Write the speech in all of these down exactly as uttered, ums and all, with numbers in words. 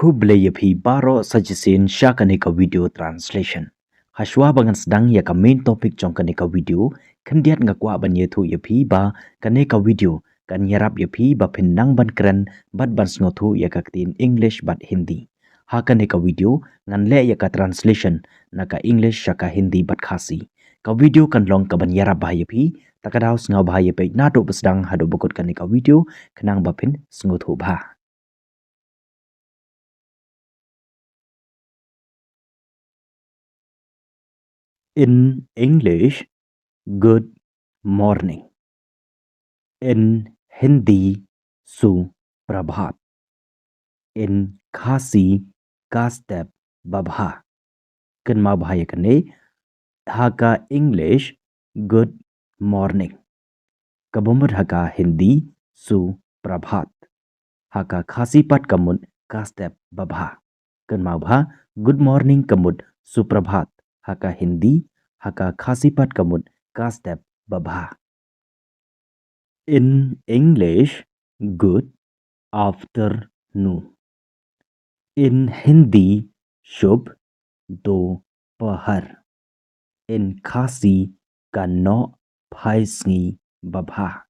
Khublei ïa phi baroh sa shisien sha kane ka video translation. Hashwa ba ngan sdang ïa ka main topic jong kane ka video, khyndiat nga kwah ban ïathuh ïa phi ba kane ka video kan ïarap ïa phi ba phin nang ban kren bad ban sngewthuh ïa ka ktien English bad Hindi. Ha kane ka video ngan leh ïa ka translation na ka English sha ka Hindi bad Khasi. Ka video kan long kaban ïarap bha ïa phi, ta ka daw sngewbha ïa peit naduh ba sdang haduh ba kut kane ka video, khnang ba phin sngewthuh bha. In English, good morning. In Hindi, suprabhat. In Khasi, ka step babha. Kynmaw bha ïa kane, ha ka English, good morning. Kaba mut ha ka Hindi, suprabhat. Ha ka Khasi pat ka mut ka step babha. Kynmaw bha, good morning ka mut suprabhat ha ka Hindi, ha ka Khasi pat ka mut ka step babha. In English, good afternoon. In Hindi, shubh dopahar. In Khasi, ka nohphaisngi babha.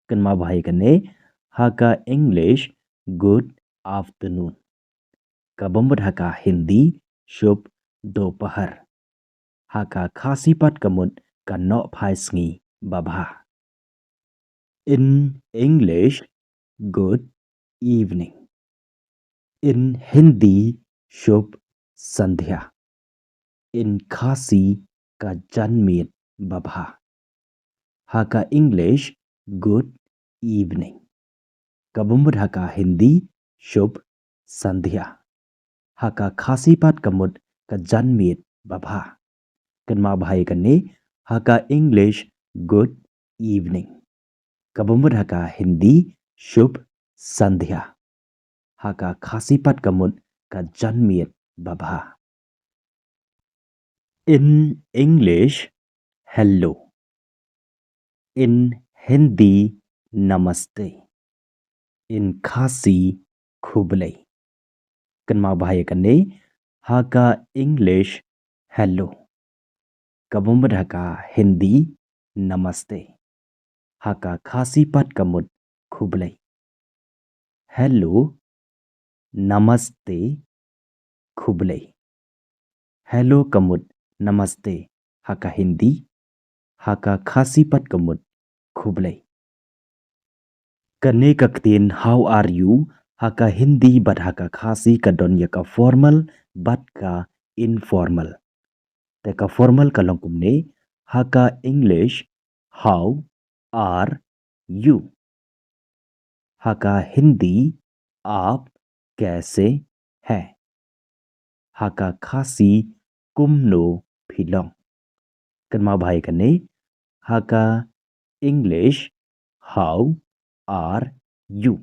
Kynmaw bha ïa kane, ha ka English, good afternoon. Kaba mut ha ka Hindi, shubh dopahar. Ha ka Khasi pat ka mut ka nohphaisngi babha. In English, good evening. In Hindi, shubh sandhya. In Khasi, ka janmiet babha. Ha ka English, good evening. Kaba mut ha ka Hindi, shubh sandhya. Ha ka Khasi pat ka mut ka janmiet babha. Kynmaw bha ïa kane, ha ka English, good evening. Kaba mut ha ka Hindi, shubh sandhya. Ha ka Khasi pat ka mut ka janmiet babha. In English, hello. In Hindi, namaste. In Khasi, khublei. Kynmaw bha ïa kane, ha ka English, hello. Kaba mut ha ka Hindi, namaste. Ha ka Khasi pat ka mut khublei. Hello, namaste, khublei. Hello ka mut namaste ha ka Hindi, ha ka Khasi pat ka mut khublei. Kane ka ktien how are you ha ka Hindi bad ha ka Khasi ka don ïa ka formal bad ka informal. Te ka formal ka long kumne, ha ka English, how are you? Ha ka Hindi, aap kaise hain? Ha ka Khasi, kumno phi long? Kynmaw bha ïa kane, ha ka English, how are you?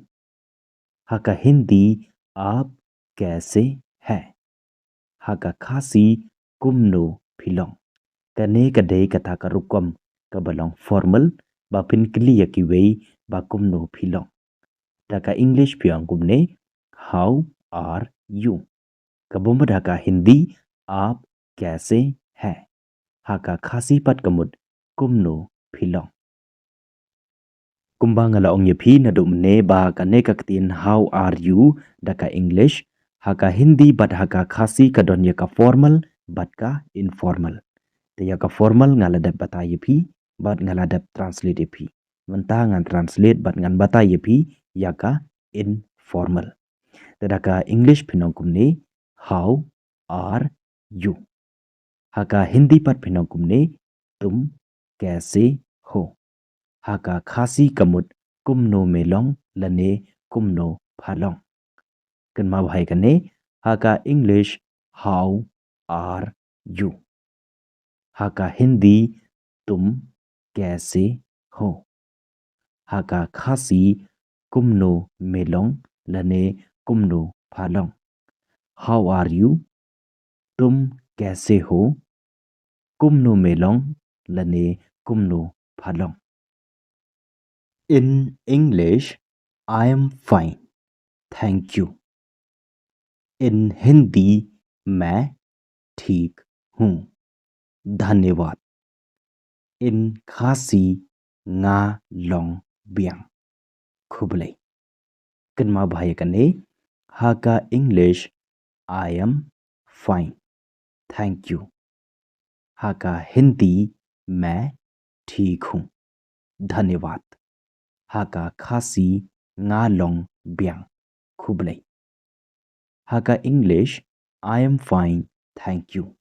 Ha ka Hindi, aap kaise hain? Ha ka Khasi, kumno phi long? Kane ka dei kata ka rukom kaba long formal, ba phin kylli ïa kiwei ba kumno phi long. Da ka English phi ong kumne, how are you? Kaba mut ha ka Hindi, aap kaise hain? Ha ka Khasi pat ka mut, kumno phi long? Kumba nga la ong ïa phi naduh mynne ba kane ka ktien how are you da ka English, ha ka Hindi bad ha ka Khasi ka don ïa ka formal bad ka informal. Te ïa ka formal nga la dep batai ïa phi bad nga la dep translate ïa phi. Mynta ngan translate bad ngan batai ïa phi ïa ka informal. Te da ka English phin ong kumne, how are you? Ha ka Hindi pat phin ong kumne, tum kaise ho? Ha ka Khasi ka mut, kumno me long lane kumno pha long? Kynmaw bha ïa kane, ha ka English, how are you? Ha ka Hindi, tum kaise ho? Ha ka Khasi, kumno me long lane kumno pha long? How are you? Tum kaise ho? Kumno me long lane kumno pha long? In English, I am fine, thank you. In Hindi, मैं ठीक हूँ। धन्यवाद। In Khasi, nga long biang. Khublei. Kynmaw bha ïa kane, ha ka English, I am fine, thank you. Ha ka Hindi, मैं ठीक हूँ, धन्यवाद. Ha ka Khasi, nga long biang. Khublei. Ha ka English, I am fine, thank you.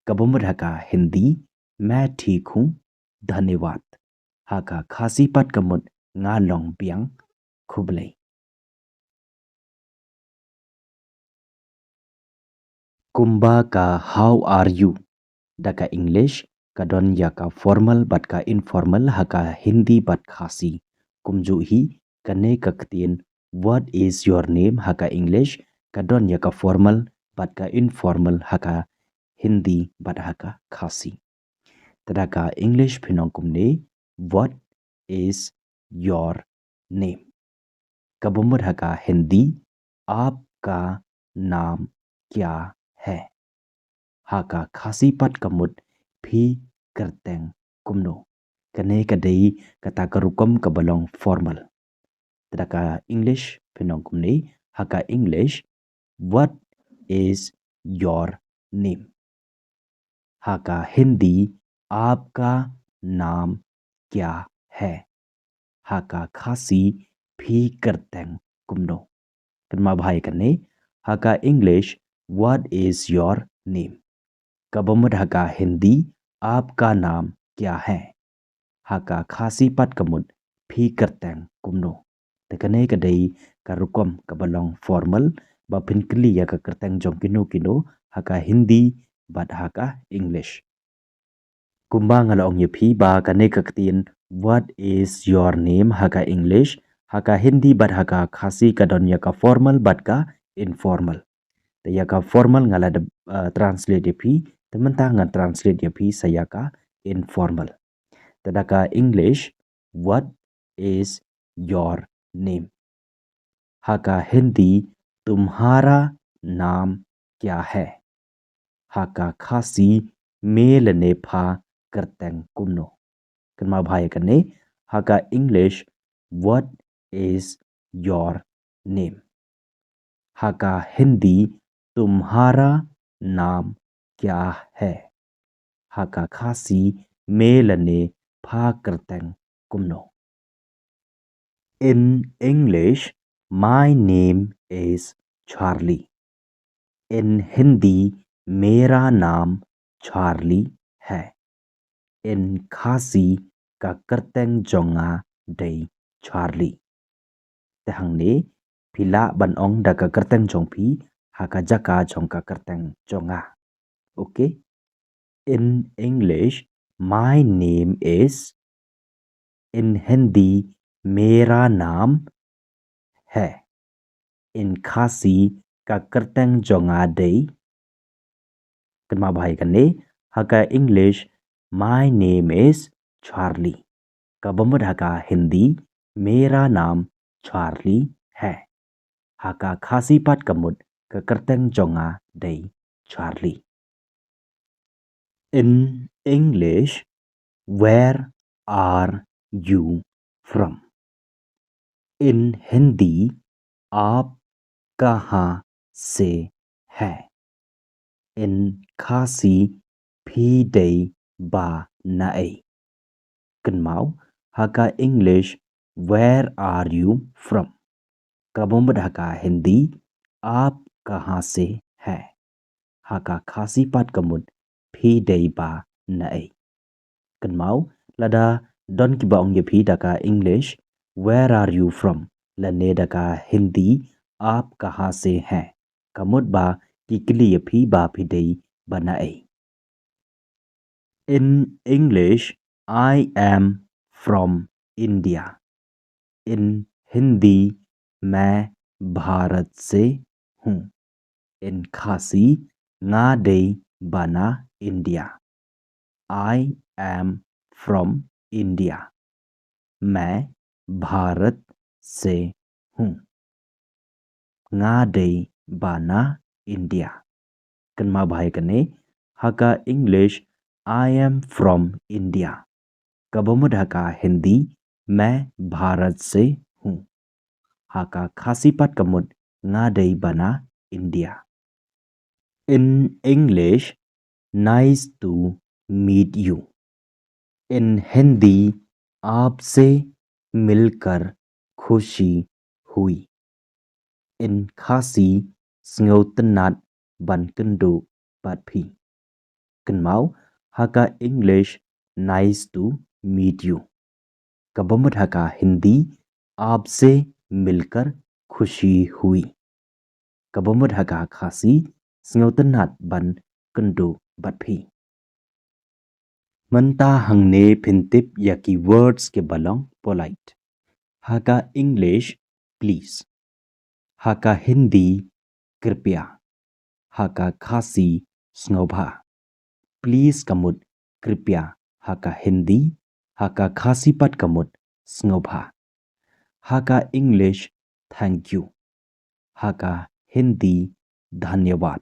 Kaba mut ha ka Hindi, मैं ठीक हूँ, धन्यवाद. Ha ka Khasi pat ka mut, nga long biang. Khublei. Kumba ka how are you, da ka English ka don ïa ka formal bad ka informal ha ka Hindi bad Khasi. Kumjuh hi, kane ka ktien what is your name ha ka English ka don ïa ka formal bad ka informal ha ka Hindi bad ha ka Khasi. Te da ka English phin ong kumne, what is your name? Kaba mut ha ka Hindi, आपका नाम क्या है? Ha ka Khasi pat ka mut, phi kyrteng kumno? Kane ka dei kata ka rukom kaba long formal. Te da ka English phin ong kumne, ha ka English, what is your name? Ha ka Hindi, आपका नाम क्या है? Ha ka Khasi, phi kyrteng kumno? Kynmaw bha ïa kane, ha ka English, what is your name? Kaba mut ha ka Hindi, आपका नाम क्या है? Ha ka Khasi pat ka mut, phi kyrteng kumno? Te kane ka dei ka rukom kaba long formal, ba phin kylli ïa ka kyrteng jong kino kino, ha ka Hindi bad ha ka English. Kumba nga la ong ïa phi ba kane ka ktien what is your name ha ka English, ha ka Hindi bad ha ka Khasi ka don ïa ka formal bad ka informal. Te ïa ka formal nga la da, uh, translate ïa phi, te mynta ngan translate ïa phi sa ïa ka informal. Te da ka English, what is your name? Ha ka Hindi, तुम्हारा नाम क्या है? Ha ka Khasi, me lane pha kyrteng kumno? Kynmaw bha ïa kane, ha ka English, what is your name? Ha ka Hindi, तुम्हारा नाम क्या है? Ha ka Khasi, me lane pha kyrteng kumno? In English, my name is Charlie. In Hindi, मेरा नाम चार्ली है. In Khasi, ka kyrteng jong nga dei Charlie. Te hangne, phi lah ban ong da ka kyrteng jong phi, ha ka jaka jong ka kyrteng jong nga. Okay? In English, my name is. In Hindi, मेरा नाम है. In Khasi, ka kyrteng jong nga dei. Kynmaw bha ïa kane, ha ka English, my name is Charlie. Kaba mut ha ka Hindi, मेरा नाम चार्ली है. Ha ka Khasi pat ka mut, ka kyrteng jong nga dei Charlie. In English, where are you from? In Hindi, आप कहाँ से हैं? In Khasi, phi dei ba naei? Kynmaw, ha ka English, where are you from? Kaba mut ha ka Hindi, आप कहाँ से हैं? Ha ka Khasi pat ka mut, phi dei ba naei? Kynmaw, lada don kiba ong ïa phi da ka English, where are you from? Lane da ka Hindi, आप कहाँ से हैं? Ka mut ba ki kylli ïa phi ba phi dei ba naei. In English, I am from India. In Hindi, मैं भारत से हूँ. In Khasi, nga dei ba na India. I am from India. मैं भारत से हूँ. Nga dei ba na India. Kynmaw bha ïa kane, ha ka English, I am from India. Kaba mut ha ka Hindi, मैं भारत से हूँ. Ha ka Khasi pat ka mut, nga dei ba na India. In English, nice to meet you. In Hindi, आपसे मिलकर खुशी हुई. In Khasi, sngewtynnat ban kynduh bad phi. Kynmaw, ha ka English, nice to meet you. Kaba mut ha ka Hindi, आपसे मिलकर खुशी हुई. Kaba mut ha ka Khasi, sngewtynnat ban kynduh bad phi. Mynta hangne phin tip ïa ki words kiba long polite. Ha ka English, please. Ha ka Hindi, कृपया. Ha ka Khasi, sngewbha. Please ka mut कृपया ha ka Hindi, ha ka Khasi pat ka mut sngewbha. Ha ka English, thank you. Ha ka Hindi, धन्यवाद.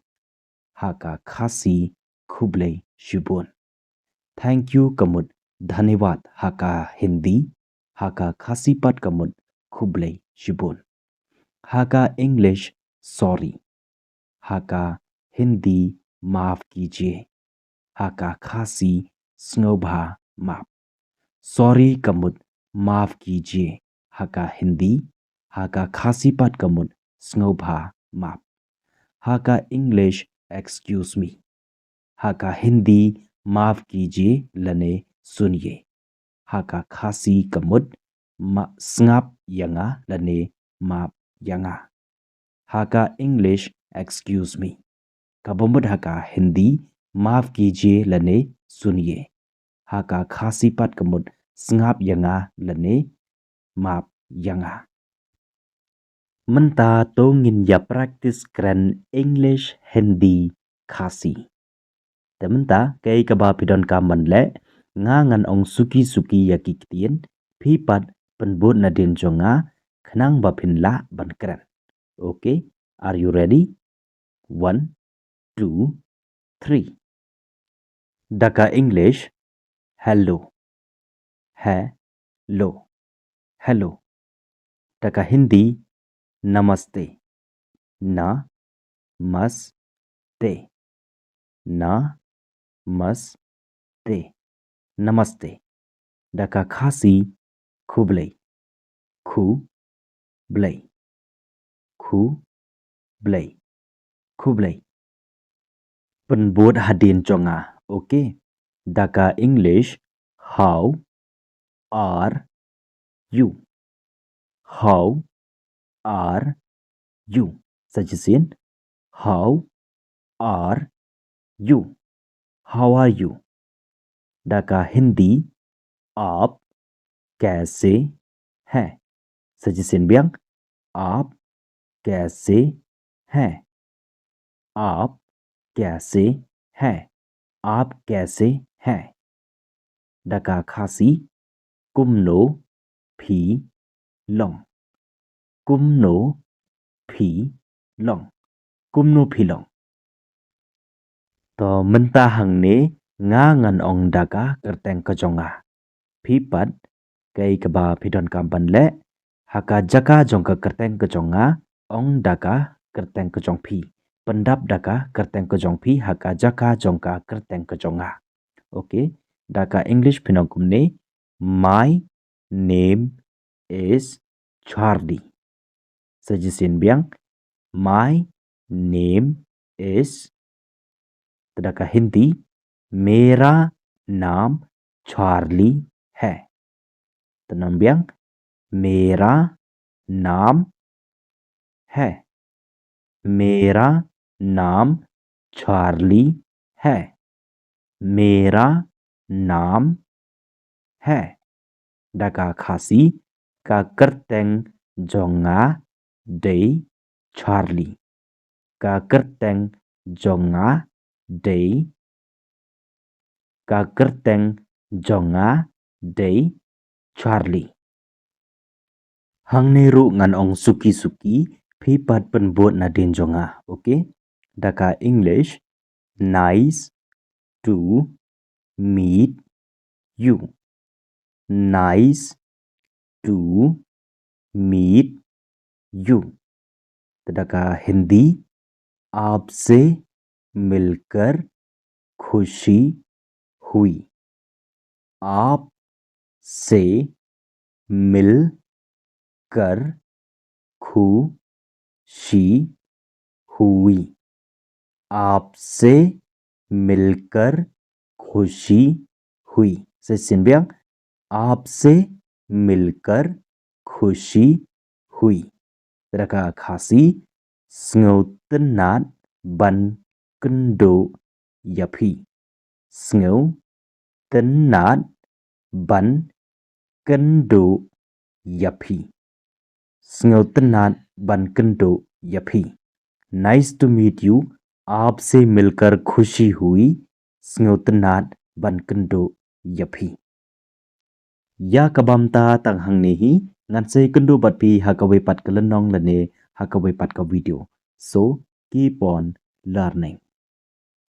Ha ka Khasi, khublei shibun. Thank you ka mut धन्यवाद ha ka Hindi, ha ka Khasi pat ka mut khublei shibun. Ha ka English, sorry. Ha ka Hindi, माफ कीजिए. Ha ka Khasi, sngewbha map. Sorry ka mut माफ कीजिए ha ka Hindi, ha ka Khasi pat ka mut sngewbha map. Ha ka English, excuse me. Ha ka Hindi, माफ कीजिए lane सुनिए. Ha ka Khasi ka mut, ma, sngap ïa nga lane map ïa nga. Ha ka English, excuse me. Kaba mut ha ka Hindi, माफ कीजिए lane सुनिए. Ha ka Khasi pat ka mut, sngap ïa nga lane map ïa nga. Mynta to ngin ïa practice kren English, Hindi, Khasi. Te mynta, kaei kaba phi donkam ban leh, nga ngan ong suki suki ïa ki ktien, phi pat pynbud nadien jong nga, khnang ba phin lah ban kren. Okay, are you ready? One, two, three. Da ka English, hello. Hello. Hello. Da ka Hindi, नमस्ते. नमस्ते. नमस्ते. नमस्ते. Da ka Khasi, khublei. Khublei. Khublei. Khublei. Pynbud hadien jong nga. Okay. Da ka English, how are you? How are you? Sa shisien, how are you? How are you? Da ka Hindi, आप कैसे हैं? Sa shisien biang, आप कैसे हैं? आप कैसे हैं? आप कैसे हैं? Da ka Khasi, kumno phi long? Kumno phi long? Kumno phi long? To mynta hangne nga ngan ong da ka kyrteng ka jong nga. Phi pat, kaei kaba phi donkam ban leh, ha ka jaka jong ka kyrteng ka jong nga, ong da ka kyrteng ka jong phi. Pyndap da ka kyrteng ka jong phi, ha ka jaka jong ka kyrteng ka jong nga. Okay, da ka English phin ong kumne, my name is Charlie. Sa shisien biang, my name is, te da ka Hindi, मेरा नाम चार्ली है. Te nang biang, मेरा नाम है. मेरा नाम चार्ली है. मेरा नाम है. Da ka Khasi, ka kyrteng jong nga dei Charlie. Ka kyrteng jong nga dei, ka kyrteng jong nga dei Charlie. Hangne ruh ngan ong suki suki, phi pat pynbud nadien jong nga, okay? Da ka English, nice to meet you. Nice to meet you. Te da ka Hindi, आपसे मिलकर खुशी हुई। आपसे मिलकर खुशी हुई। आपसे मिलकर खुशी हुई। Sa shisien biang, आपसे मिलकर खुशी हुई। Te da ka Khasi, sngewtynnat ban kynduh ïa phi. Sngewtynnat ban kynduh ïa phi. Sngewtynnat ban kynduh ïa phi. Nice to meet you. आपसे मिलकर खुशी हुई। Sngewtynnat ban kynduh ïa phi. Ïa kaba mynta tang hangne hi, ngan sa ïakynduh bad phi ha kawei pat ka lynnong lane ha kawei pat ka video. So, keep on learning.